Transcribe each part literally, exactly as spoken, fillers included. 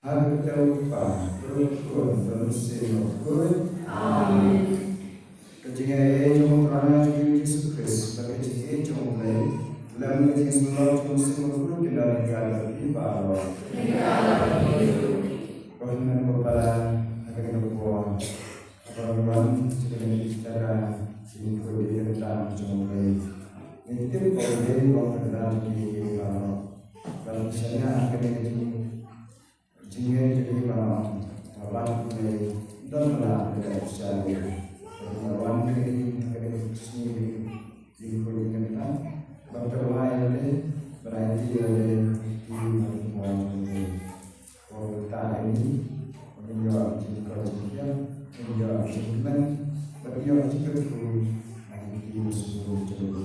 Ha ka kyrteng u Kpa, u Khun, bad u Mynsiem Bakhuid. Amen. Ka jingaiei jong u Trai jong ngi u Jisu Khrist bad ka jingïeit jong U Blei, lem bad ka jingïasyllok jong u Mynsiem Bakhuid, kin don ryngkat bad phi baroh. Ko hynmen ko para, ha kane ka por, haba ngi wan sha kane ka jingïakhun, jingïakhun ïa ka bynta jong U Blei, ngi tip ba U Blei u long ka bynta jong ngi baroh. Bad ngi shaniah ha kane ka jing Jingngeit jong ngi ba ngi don ban leh, don ban leh ïa ka jingïaid. Bad ngi wan ha kane ka sngi jingkhuid jingkyntan, ban tyrwa ïa lade, ban aiti ïa lade ki nongkynmaw jong ngi. Ko Trai, ngin ïoh jingkhuid jingkyntan, ngin ïoh jingkmen, bad ïoh jingkyrkhu na ki kti ba sngewbha jong ngi.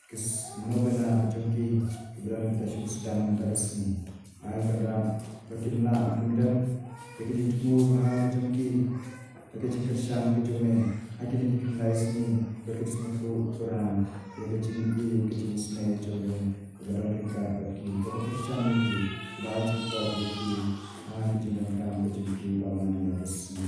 ki s-, nongwei ka jong ki, kiba don kita shu sdang mynta ka sngi. Ai ka da ba kin lah pyndep ïa ka jingthmu bha jong ki, ïa ka jingkyrshan ka jong me ha kine ki khyndai sngi, ba kin sngewthuh Kora ïa ka jingim, ka jingisynei jong me, kaba don ryngkat bad ki, kaba kyrshan ïa ki, ba jingkyrkhu ïa ki ha ka jingdonkam ka jong ki ba man la ka sngi.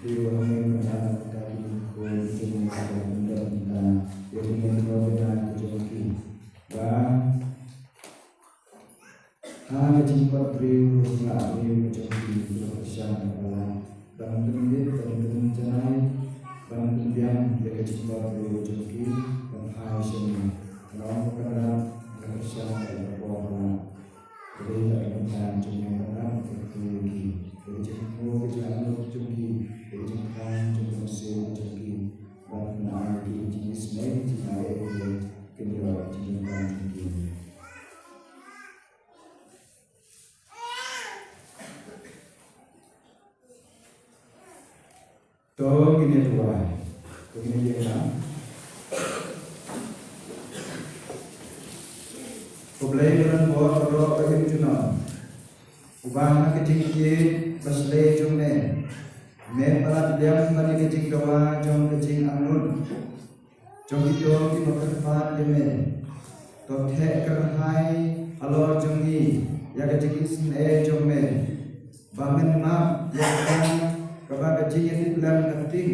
Te ba ngin ïa ka ki ko ki jong ka bynta bynta ïa ki, ngin ïa ka bynta ki jong ki ba ha ka jingkot briew, ka jinglah briew ka jong ki, ki la kyrshan ïa ka la ban pynbit, ban pynjanai, ban pynbiang ïa ka jingkot briew ka jong ki ban phai sha me. Ka long ka la kyrshan ïa ka bor la. Ka dei ka bynta jong me, ka dei ka jong ki, ka dei jong ka jingangnud jong ki, ka dei jong ka jong ka mynsiem jong ki. Bad nga ai ki jingisynei, jingaiei, kin ïoh jingdonkam jong ki. To ngin ïa duwai. To ngin ïa duwai. Ko Blei ba don bor baroh, ba im junom, uba ha ka jingïeit bashlei jong me, me pynlait lem ban ïa ka jingdawa jong ka jingangnud jong kito kiba kyrpad ïa me. To theh kyrhai halor jong ngi ïa ka jingisynei jong me, ba men map ïa ka, kaba ka jingïatiplem ka ting,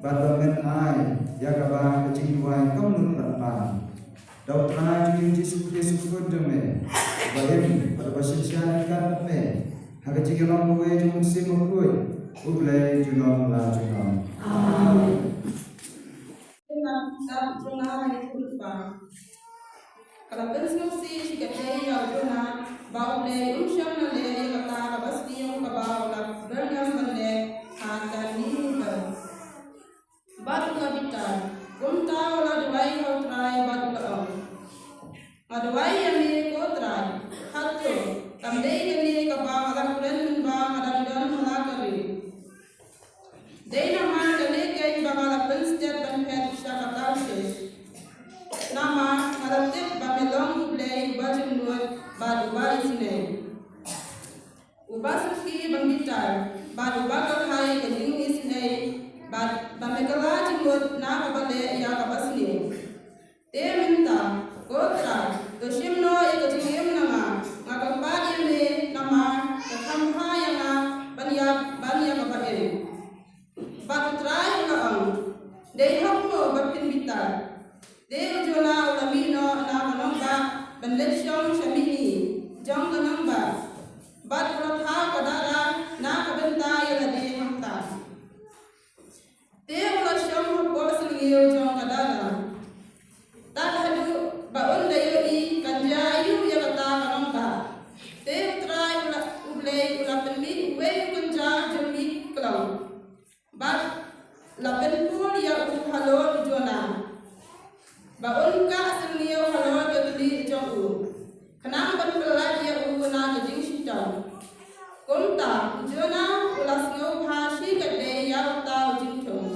bad ba men ai ïa kaba ka jingduwai kumno ban pan. Da U Trai jong ngi U Jisu Khrist U Khun jong me, uba im bad uba synshar ryngkat bad me ha ka jingïalong kawei jong U Mynsiem Bakhuid, U Blei junom la junom. Amen. Ïa ka kitab jong nga ha ïa ka lypa. Ka la pynsngewsih shikatdei ïa u Jonah ba U Blei um shym la leh ïa kata kaba sniew kaba u la byrngem ban leh ha ka Ninive. Bad u la bitar, kumta u la duwai ha U Trai bad u la ong, nga duwai ïa me ko Trai, hato kam dei kane kaba nga la kren mynba nga dang don ha la ka ri? Dei namar kane keiñ ba nga la pynstet ban phet sha ka Tarshish. Namar nga la tip ba me long U Blei uba jingmut bad uba isynei, uba suki ban bitar, bad uba kyrhai ka jingisynei, bad ba me kylla jingmut na kaba leh ïa kaba sniew. Te mynta, ko Trai, to shim noh ïa ka jingim na nga, nga kyrpad ïa me, namar ka kham bha ïa nga ban ïap ban ïa kaba im. Bad U Trai u la ong, dei hok mo ba phin bitar? Te u Jonah u la mih noh na ka nongbah ban leit shong sha mihngi jong ka nongbah, bad u la phah ka dara na ka bynta ïa lade hangta. Te u la shong hapoh syngiew jong ka dara, tad haduh ba un da ïohi kan jia aïu ïa kata ka nongbah. Te U Trai u la, U Blei u la pynmih uwei u kynja jong ki klong, bad la pynpur ïa u halor u Jonah, ba un kah syngiew halor ka khlieh jong u, khnang ban pyllait ïa u na ka jingshitom. Kumta u Jonah u la sngewbha shikatdei ïa uta u jingthung.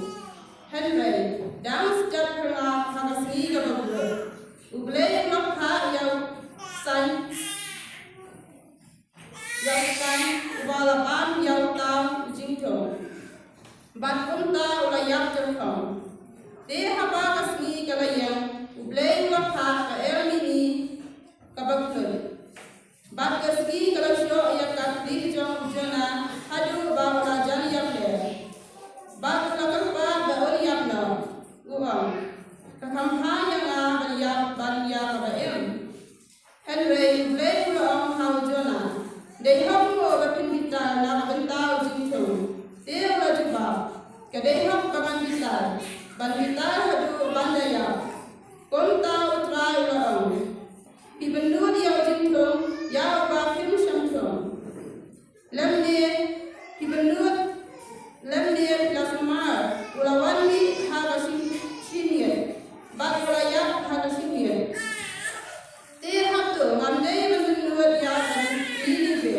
Hynrei dang step phyrngab ha ka sngi kaba bud, U Blei u la phah ïa u saiñ, ïa u saiñ uba la bam ïa uta u jingthung, bad kumta u la ïap jyrkhong. Te haba ka sngi ka la ïeng, U Blei u la phah ka er mihngi kaba khnuit, bad ka sngi ka la shoh ïa ka khlieh jong u Jonah haduh ba u la jan ïap leh. Bad u la kyrpad ba un ïap noh, u ong, ka kham bha ïa nga ban ïap ban ïa kaba im. Hynrei U Blei u la ong ha u Jonah, dei hok mo ba phin bitar na ka bynta u jingthung? Te u la jubab, ka dei hok ba ngan bitar, ban bitar haduh ban da ïap. Kumta U Trai u la ong, phi pynnud ïa u jingthung ïa uba phim shym thung. Lymne phi pynnud, lymne phi la sumar, u la wan mih ha ka shi-, shimiet, bad u la ïap ha ka shimiet. Te hato ngam dei ban pynnud ïa ka Ninive,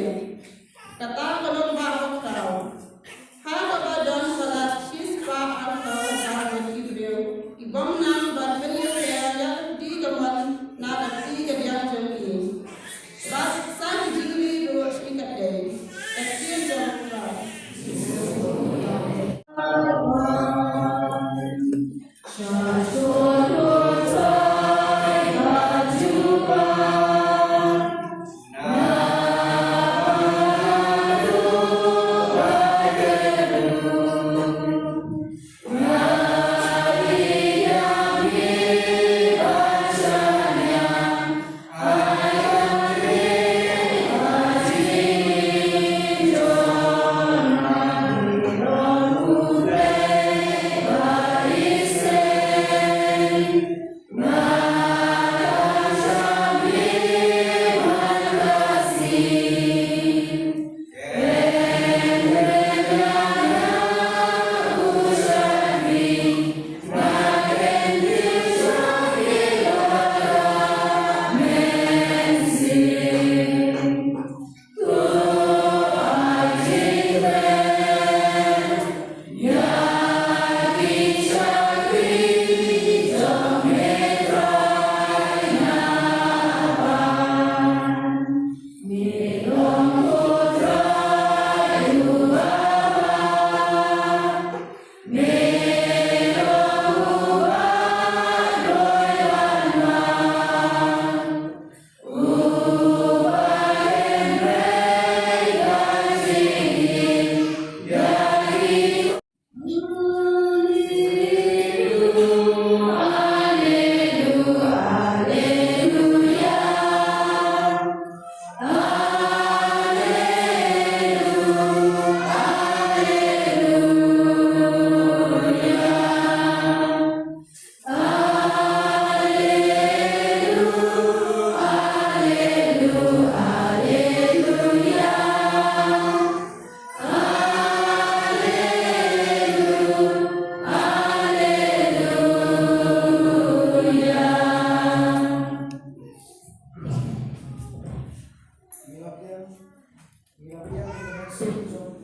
Ïa ïa ka sum jong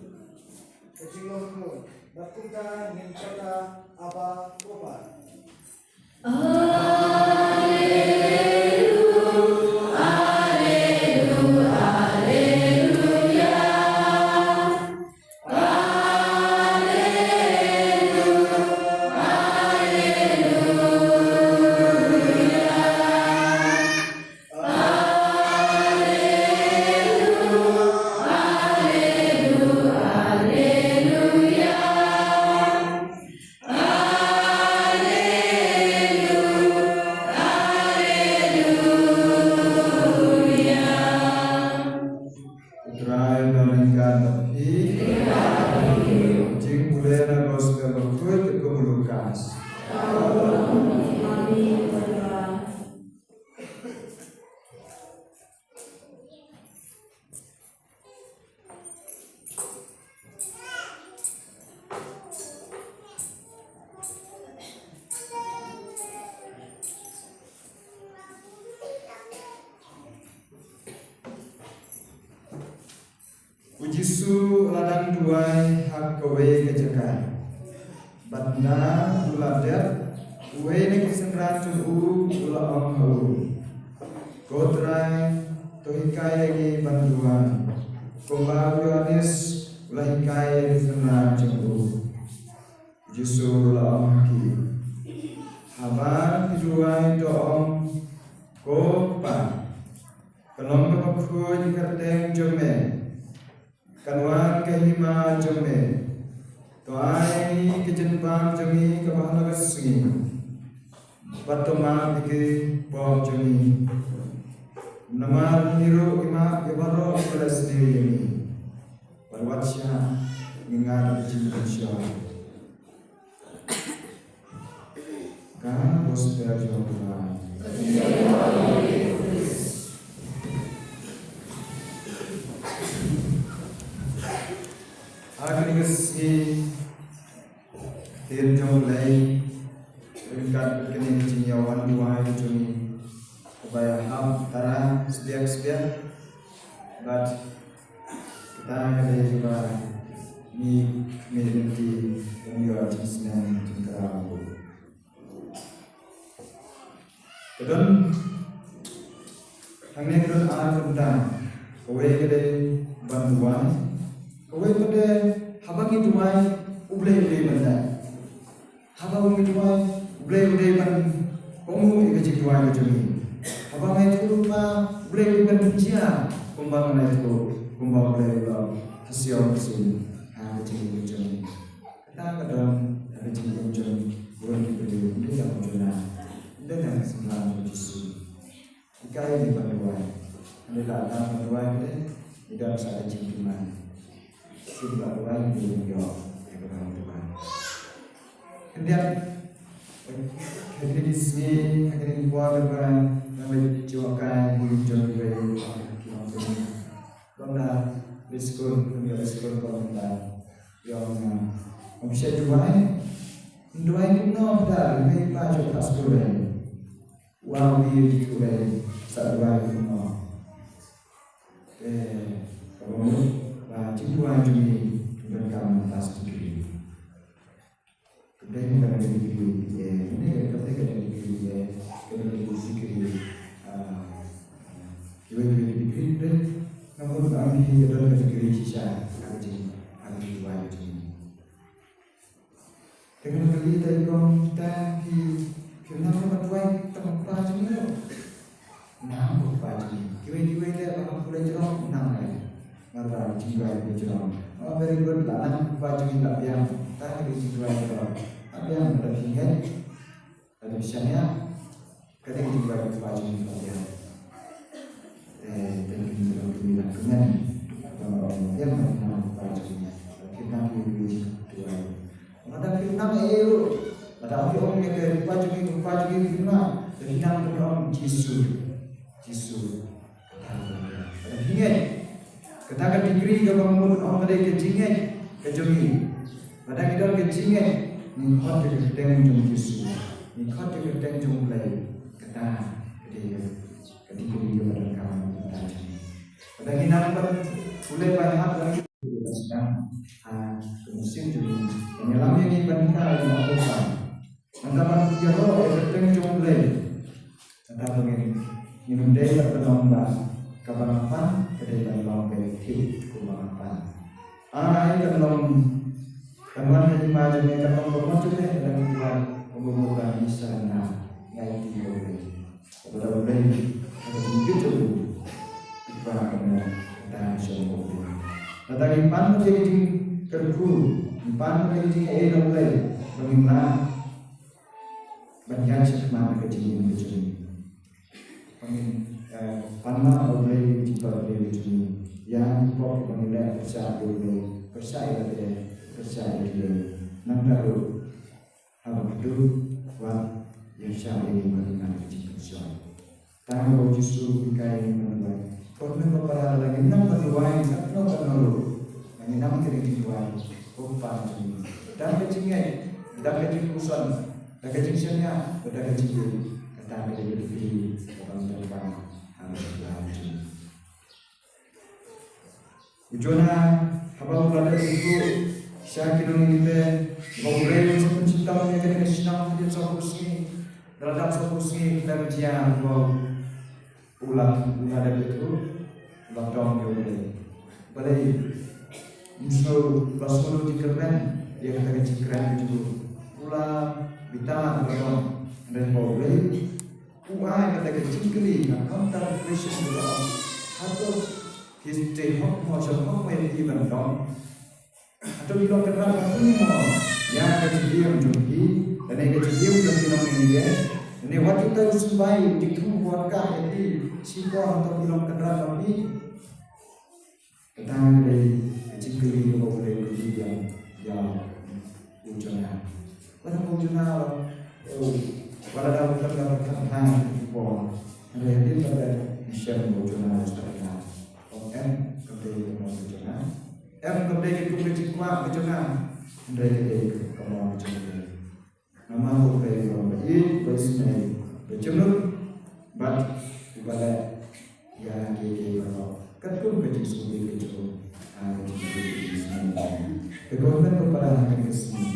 ka jinglong ko. Bad kumta ngin kata Abba Papa. Trai ba ryngkat bad phi. Jingpule na Gospel bakhuid kum u Lukas. U Jisu u la dang duwai ha kawei ka jaka. Bad ynda u la dep, uwei na ki synran jong u u la ong ha u, Ko Trai, to hikai ïa ngi ban duwai, kumba u Ïoannis u la hikai ïa ki synran jong u. U Jisu u la ong ha ki, Haba phi duwai to ong, Ko Kpa, ka long kaba khuid ka kyrteng jong me, kan wan ka hima jong me. To ai ïa ngi ka jingbam jong ngi kaba ha la ka sngi. Bad to map ïa ki pop jong ngi. Namar ngi ruh ngi map ïa baroh kiba la sniew ïa ngi. Bad wat shah ngi ngat ïa ka jingpynshoi. Ka Gospel jong u Trai. Ha kane ka sngi, ktien jong U Blei ryngkat bad kane ka jingïawan duwai jong ngi, kaba ïahap tara sbiang sbiang. Bad kata ka dei kaba ngi khmih lynti ban ïoh jingsneng jingkraw. Ka don hangne, ka don ar kynta. Kawei ka dei ban duwai. Kawei pat de, haba ngi duwai, U Blei u dei ban leh. Haba ngi duwai, U Blei u dei ban kohnguh ïa ka jingduwai ka jong ngi. Haba ngi ïathuh, U Blei u dei ban jia kumba ngi ïathuh, kumba U Blei u la ha shisha ka sien ha ka jingim ka jong ngi. Kata ka don ha ka jingim jong u Wan ki briew, ym dei tang u Jonah, ym dei tang ki synran jong u Jisu. Hikai ngi ban duwai. Hynrei lada ngim duwai, ngi don sa ka jingkyrmen. Shu la duwai, ngi ïoh ïa kaba ngi duwai. Khyndiat, ha kine ki sngi, ha kine ki por, kaba ngi la ïoh kai, ngi jong kiwei ki longkmie. Long da leit skul, ym ïoh leit skul, long da ïoh nga. Ym shait duwai, ym duwai kumno, da ym ïoh pa jong ka skul. Wa wi ju re sa duwai kumno. Te kaba mut ba jingduwai jong ngi, jingdonkam mynta sa degree. Ka dei ka degree B A, ne ka dei ka degree B A, ka dei ka degree, ah, kiwei kiwei ki degree, dei. Namar ba ngi ka don ka degree shisha, ha ka jing, ha ka jingduwai jong ngi. Te nga kylli ïa i kong, te phi, phi nang ban duwai tang u kpa jong ngi ruh? Nang u kpa jong ngi. Kiwei kiwei te ba hap pule jrong nang re. Nga ruh jingduwai pule jrong. Oh, very good, la nang u kpa jong ngi la biang. Tang ka dei jingduwai jrong. La biang, lada phi ngeit, lada phi shaniah, ka dei jingduwai u kpa jong ngi la biang. Eh, tang ka dei jingduwai u kpa jong ngi la biang. Tang ka dei jingduwai u kpa jong ngi. Lada phi nang, phi duwai. Lada phi nang ei ruh, lada phi ong ïa ka kpa jong ngi, kpa jong ngi, phi nang, lada phi nang, phi ong Jisu, Jisu. Lada phi ngeit, kata ka degree kaba nga mut ong ka dei ka jingngeit ka jong ngi. Lada ngi don ka jingngeit, ngi khot ïa ka kyrteng jong Jisu, ngi khot ïa ka kyrteng jong U Blei, kata ka dei ka degree kaba donkam ha ka jingim jong ngi. Lada ngi nang ban pule bai hap lagi. Kita sedang, ah, kemungkinan julu. Kami lama ni ban kita lagi nak buka. Nangta ban ïaroh ïa ka kyrteng jong U Blei. Nangta ba ngin, ngin ym dei ban long ba kaba nga pan ka dei ban long ba thied kum ba nga pan. Ai ka long ka long ka jingma jong me ka long ba mon jong me ka long ba mon ba mon ba ni sa na ngai ti ba U Blei. Ba U Blei ka jingkit jong u. Ba ka na ka ta jong U Blei. Nangta ngin pan ka jingkyrkhu, ngin pan ka jingaiei na U Blei. Ba ngin lah ban ïaid shakhmat ka jingim ka jong ngi. Ba ngin, eh, pan ma U Blei ka jingpynlong ka jong ngi. Ïa ngi pop ba ngin leh pyrshah ïa U Blei, pyrshah ïa lade, pyrshah ïa ki lei. Nangta ruh haba kdup wat ïa shah ïa ngi ban ïa ka jingpyrshah. Tang ba U Jisu u hikai ïa ngi ban duwai. Ko hynmen ba para lada ngin nang ban duwai katno katno ruh, lada ngin nang ïa ka jingduwai, ko Kpa jong ngi, da ka jingngeit, da ka jingpuson, da ka jingshaniah, da ka jingïeit, kata ka dei ka dei ka ban ïa ka jingduwai jong ngi. U Jonah haba u la dep ïathuh sha ki nong Ninive ba U Blei u sa pynshitom ïa kane ka shnong hadien sawphew sngi. Da la dap sawphew sngi khlem jia ba u la, u la dep ïathuh, u la dom ïa U Blei. Balei? U la sngewthuh, u la sngewthuh jingkyrmen ïa kata ka jingkren ka jong u. U la bitar, u la dom. Hynrei ba U Blei u ai kata ka jingkylli, ka counter question, ka ong, hato ki stay home mo, shong home mo ïa phi ban dom? Hato phi long kynrad ma phi mo ïa ka jingim jong phi, lane ka jingim jong phi long ïa phi? Lane wat ïa utai u symbai u jingthung wat ka ïa phi shipor, hato phi long kynrad ma phi? Kata ka dei ka jingkylli kaba U Blei u kylli ïa, ïa u Jonah. Wat la u Jonah, eh, wat la da u Jonah u khlem tang ha ki por. Hynrei hadien ba dep ngi shem ba u Jonah u sdang ïa. Em, kam dei ka mon ka Jonah. Em, kam dei ka kum ka jingkwah ka Jonah. Hynrei ka dei ka mon ka Jonah. Namar U Blei u long ba ïeit, ba isynei, ba jemnud, bad uba leh ïa kiei kiei baroh katkum ka jingsngewbha ka jong u, ha ka jingim ka jong u. Te ko hynmen ko para, ha kane ka sngi,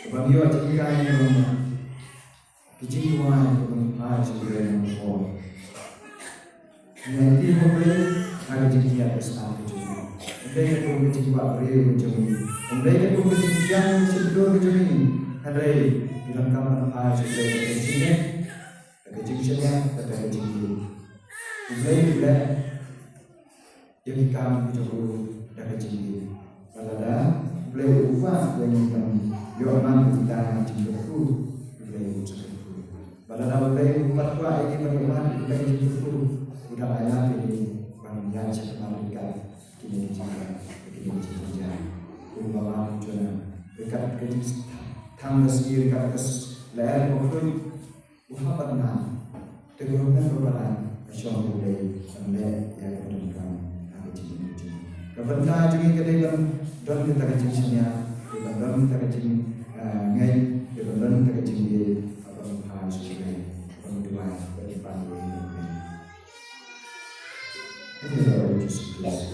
kaba ngi ïoh jinghikai, ngi long ki jingduwai kaba ngi phai sha U Blei na ka por. Ngi aiti ha U Blei ha ka jingïaid ka stad ka jong ngi. Ym dei katkum ka jingkwah briew ka jong ngi. Ym dei katkum ka jingpdiang shyntur ka jong ngi. Hynrei ngi donkam ban phai sha U Blei da ka jingngeit, da ka jingshaniah, da ka jingïeit. U Blei u leh ïa ki kam ki jong u da ka jingïeit. Bad lada U Blei u kwah ïa ngi ban ïoh man ïa kita ki jingkyrkhu, U Blei un sa kyrkhu. Bad lada U Blei u pat kwah ïa ngi ban ïoh man ïa kita ki jingkyrkhu, u dang ailad ïa ngi ban ïaid shakhmat ryngkat kine ki jingkyrkhu, kine ki jingkyrkhu. Kumba u Jonah, ryngkat ka jingthang ka sngi, ryngkat ka s-, lyer ba khluit, u hap ban nang. Te ko hynmen ko para, ka shong U Blei ban leh ïa ka donkam ha ka jingim jong ngi. Ka bynta jong ngi ka dei ban don kata ka jingshaniah, dei ban don kata ka jing, eh, ngeit, dei ban don kata ka jingïeit, ban phai sha U Blei, ban duwai, ban pan ïa U Blei. Ïa ka lok U Jisu Khrist.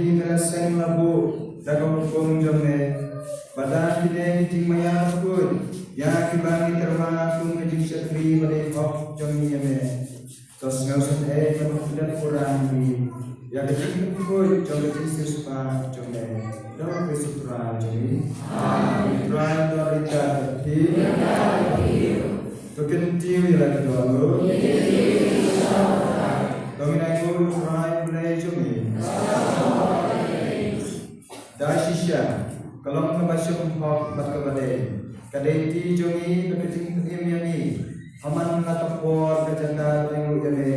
Ngi la seng la buh da ka hukum jong me, bad da kine ki jingmaïa bakhuid ïa kiba ngi tyrwa kum ka jingshakri ba dei hok jong ngi ïa me. To sngewsynei ban pyndonkam ïa ka jingkhuid jong ka jingsiewspah jong me. Da u Khrist u Trai jong ngi. Amen. Trai u don ryngkat bad phi. To kyntiew ïa la ka dohnud. To ngin ai nguh ïa u Trai Blei jong ngi. Da shisha ka long kaba shym hok bad kaba dei, ka dei kti jong ngi bad ka jingpynim ïa ngi ha man la ka por, ka jaka, ka jingïaroh ïa me,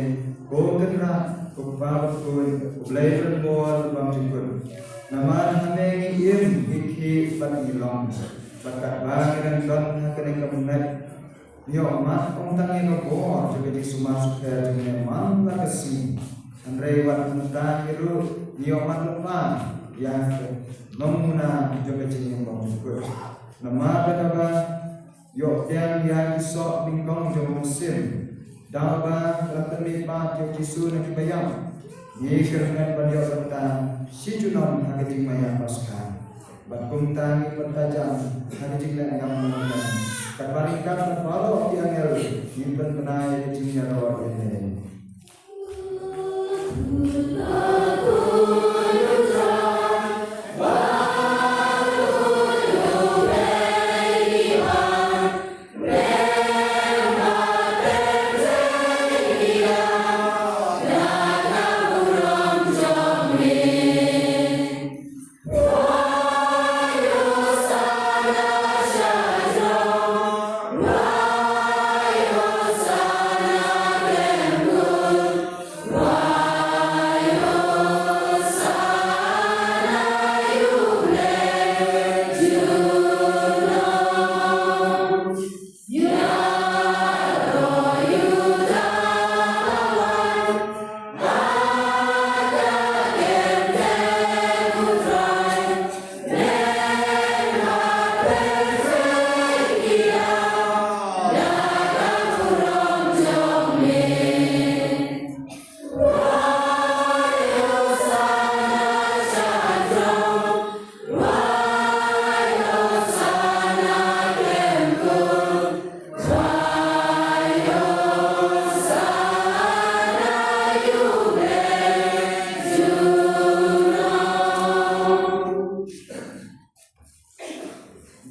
ko Kynrad, ko Kpa bakhuid, ko Blei ban bor bad ban jukut. Namar ha me ngi im, ngi khih bad ngi long. Bad katba ngi dang don ha kane ka mynta, ngi ïoh mad ym tang ïa ka bor jong ka jingsumar sukher jong me man la ka sngi, hynrei wat mynta hi ruh ngi ïoh mad lypa ïa ka nongmuna jong ka jingim bymjukut. Namar da kaba ïoh pdiang ïa ki soh nyngkong jong u Mynsiem, da uba la pynmihpat ïa u Jisu na kiba ïap, ngi kyrmen ban ïoh bynta shi junom ha ka jingmaïa Paskha. Bad kumta ngin bynta jan ha ka jingleh ngam nongkynmaw. Katba ryngkat bad baroh ki angel ngin pynbna ïa ka jingïaroh ïa me.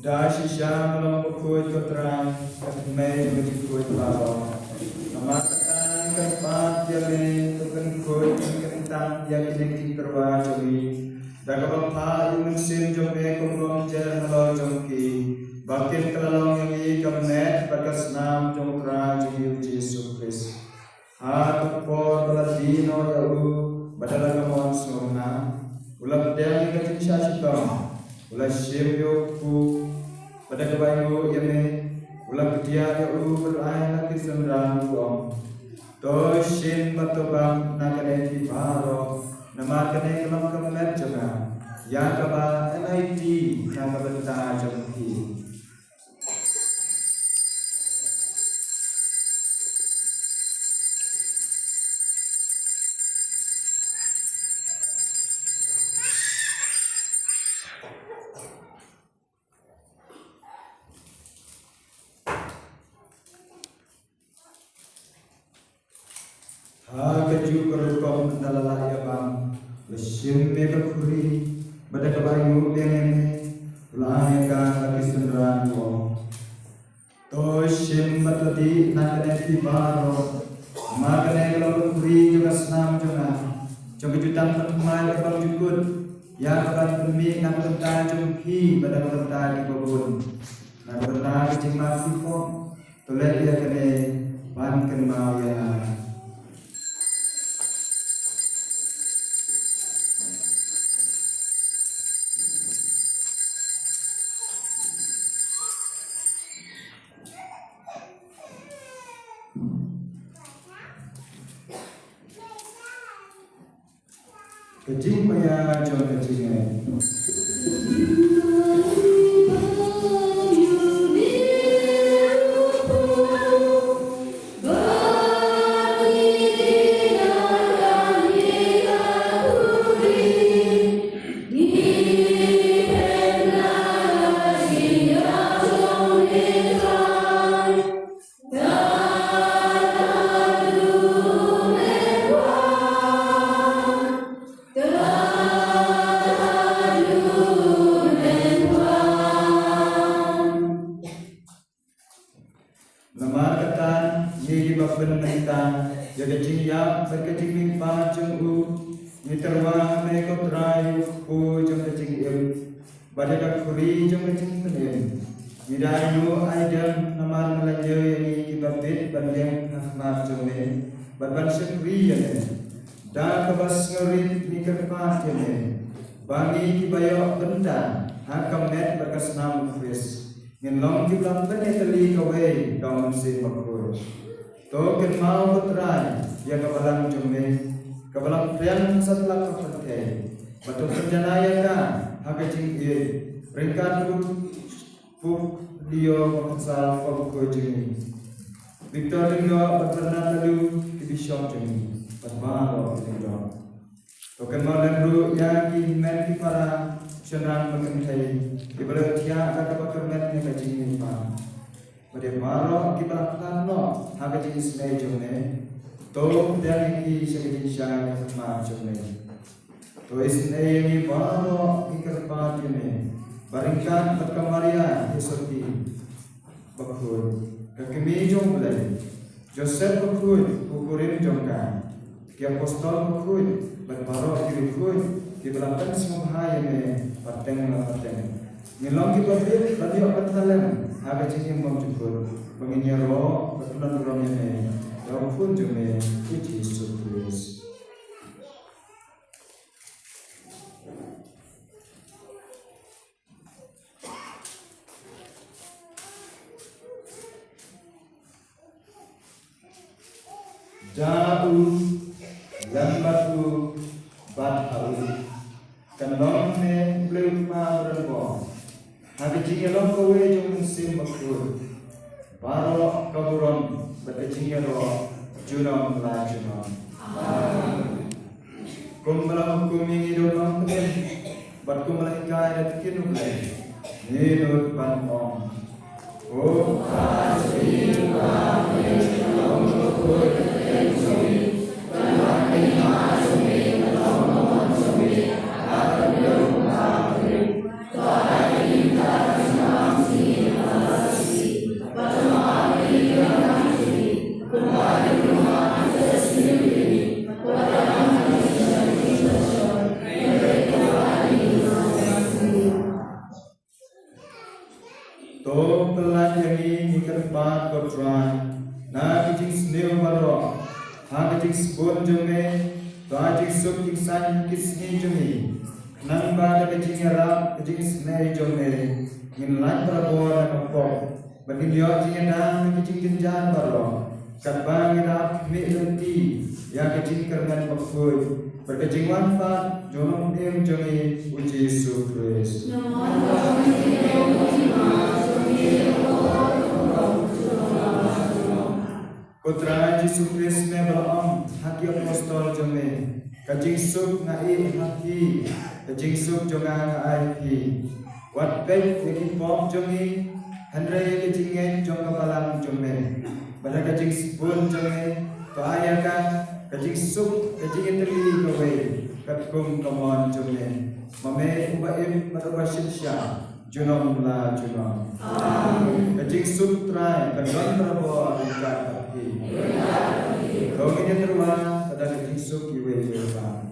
Da shisha me long bakhuid ko Trai, ka thymmei jong ka jingkhuid baroh. Namar kata ngi kyrpad ïa me, to pynkhuid, to kyntang ïa kine ki tyrwa jong ngi da kaba phah ïa u Mynsiem jong me kum u nongjer halor jong ki, ba kin kylla long ïa ngi ka met bad ka snam jong u Trai jong ngi u Jisu Khrist. Ha ka por ba la die noh ïa u bad da la ka mon sngewbha, u la pdiang ïa ka jingshah shitom, u la shim ïa u kpu, bad da kaba ainguh ïa me, u la kdiah ïa u bad u la ai ha la ki synran, u ong: To shim bad to bam na kane phi baroh, namar kane ka long ka met jong nga, ïa kaba ngi ai na ka bynta jong phi. Ha kajuh ka rukom ynda la lah ïa bam, la shim ïa ka khuri, bad da kaba ainguh biang ïa me, u la ai ïa ka ha la ki synran, u ong: To shim bad to dih na kane phi baroh, namar kane ka long ka khuri jong ka snam jong nga, jong ka jutang pynthymmai bymjukut, ïa kaban pynmih na ka bynta jong phi bad na ka bynta kiba bun, na ka bynta ka jingmap jingpop. To leh ïa kane ban kynmaw ïa nga. Ka jingmaïa jong ka jingngeit. ka jingmihpat jong u, ngi tyrwa ha me ko Trai, u kpu jong ka jingim bad ïa ka khuri jong ka jingpynim. Ngi da ïa u aidem namar nga la ñiew ïa ngi kiba bit ban ïeng ha khmat jong me bad ban shakri ïa me. Da kaba sngewrit ngi kyrpad ïa me ba ngi kiba ïoh bynta ha ka met bad ka snam u Khrist ngin long kiba pynïatylli kawei da u Mynsiem Bakhuid. To kynmaw ko Trai ïa ka balang jong me kaba la phriang ha satlak ka pyrthei, bad to pynjanai ïa ka ha ka jingïeit ryngkat u Pope Leo ba khatsaw, u Bakhuid jong ngi, Victor Lyngdoh bad Bernard Nalu ki Bishop jong ngi, bad baroh ki lyngdoh. To kynmaw lem ruh ïa ki hynmen ki para shynrang ba kynthei kiba la thiah da kaba kyrmen ïa ka jingmihpat. Bad ïa baroh kiba la khlad noh ha ka jingisynei jong me, to pdiang ïa ki sha ka jingshai ha khmat jong me. To isynei ïa ngi baroh, ngi kyrpad ïa me, ba ryngkat bad ka Maria Theisotti Bakhuid, ka Kmie jong U Blei, Joseph Bakhuid, u kurim jong ka, ki apostol bakhuid bad baroh ki riewkhuid kiba la pynsngewbha ïa me pateng la pateng, ngin long kiba bit ban ïoh bynta lem ha ka jingim bymjukut, ba ngin ïaroh bad pynlong burom ïa me da u Khun jong me, u Jisu Khrist. Da u, lem bad u, bad ha u, kan long ne U Blei u Kpa ba donbor, ha ka jingïalong kawei jong u Mynsiem Bakhuid, baroh ka burom bad ka jingïaroh junom la junom. Amen. Kumba la hukum ïa ngi da u nongpynim bad kumba la hikai da ka ktien U Blei, ngi nud ban ong: O Kpa, to pynlait ïa ngi, ngi kyrpad ko Trai, na ki jingsniew baroh, ha ka jingsbun jong me, to ai jingsuk jingsaiñ ha ki sngi jong ngi, khnang ba da ka jingïarap ka jingisynei jong me, ngin lait barabor na ka pop, bad ngin ïoh jingïada na ki jingjynjar baroh, katba ngi da khmih lynti ïa ka jingkyrmen bakhuid bad ka jingwan pat jong u Nongpynim jong ngi, u Jisu Khrist. Ko Trai Jisu Khrist, me ba la ong ha ki apostol jong me: Ka jingsuk nga ai ha phi, ka jingsuk jong nga nga ai ha phi. Wat peit ïa ki pop jong ngi, hynrei ïa ka jingngeit jong ka balang jong me. Bad ha ka jingsbun jong me, to ai ïa ka ka jingsuk, ka jingïatylli kawei katkum ka mon jong me, ma me uba im bad uba synshar junom la junom. Amen. Ka jingsuk Trai kan don barabor ryngkat bad phi. To ngin ïatyrwa da ka jingsuk iwei ïa iwei.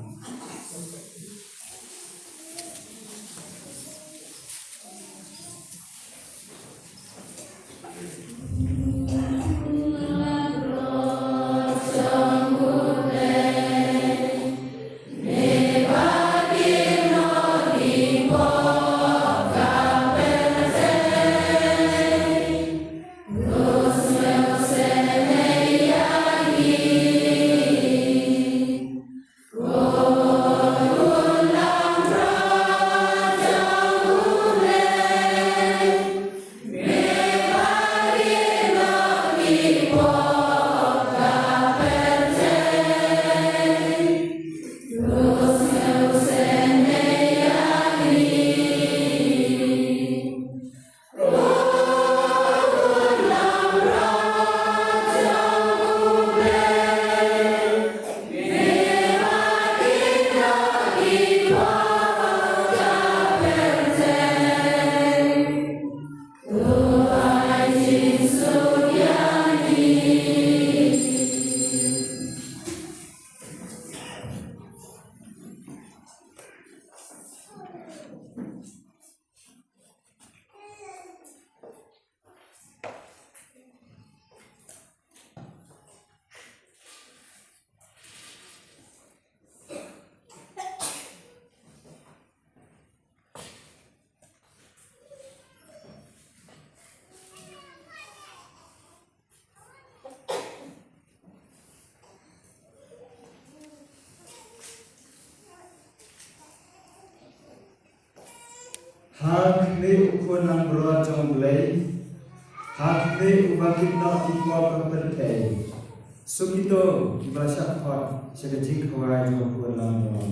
Ha khmih u khun langbrot jong U Blei, ha khmih uba kit noh ki pop ka pyrthei. Suk ito kiba la shah khot sha ka jingkhawai jong u khun langbrot.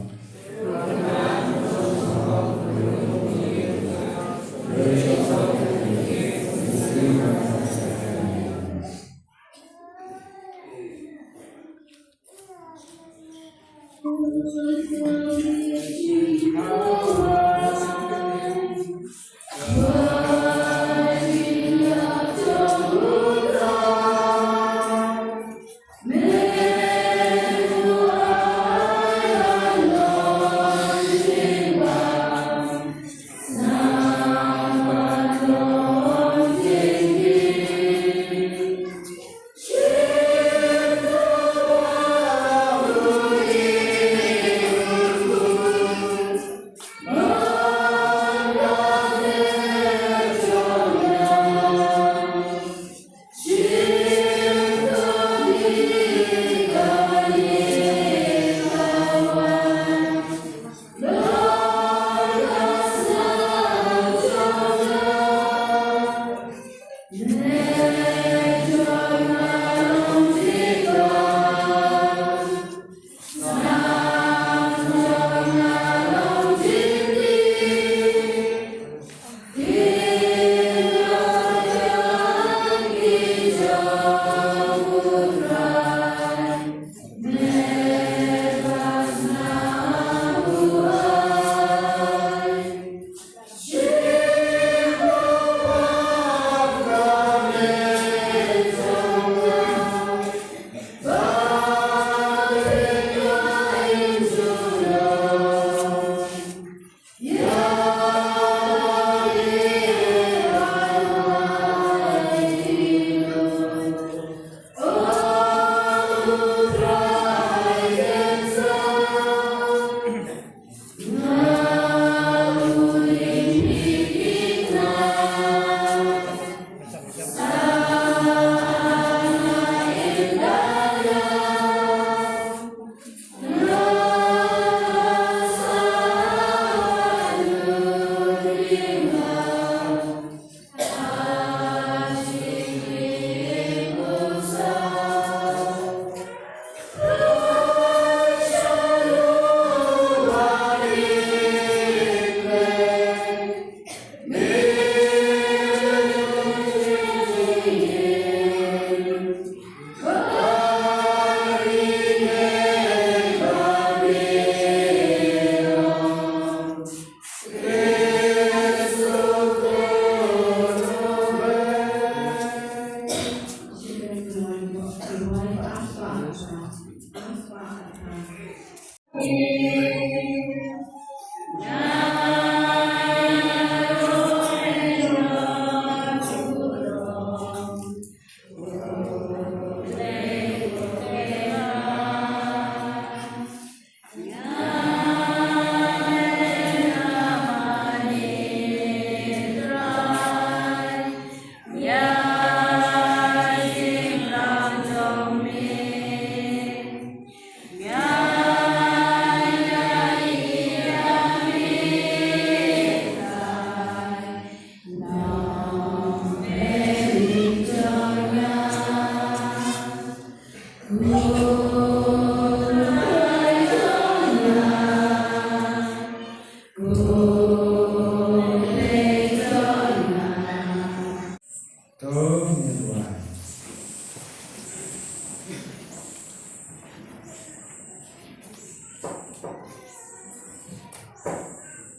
To ngin duwai.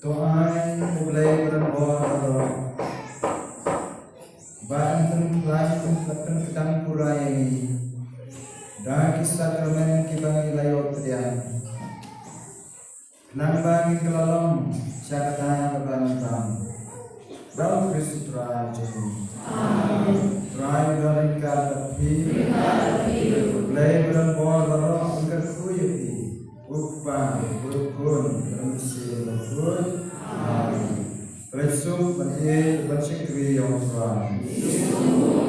To ai U Blei ba don bor baroh ba yn pynkhlaiñ, pynkdang pura ïa ngi da ki sakramen kiba ngi la ïoh pdiang. Khnang ba ngin kylla long sha kata kaba ngi bam. Da U Khrist U Trai jong ngi. Amen. Trai u don ryngkat bad phi. Ryngkat bad phi. Blei ba don bor baroh un kyrkhu ïa phi. U Kpa, U Khun, bad U Mynsiem Bakhuid. Amen. Khublei shibun ban ïeit bad shakri ïa U Trai.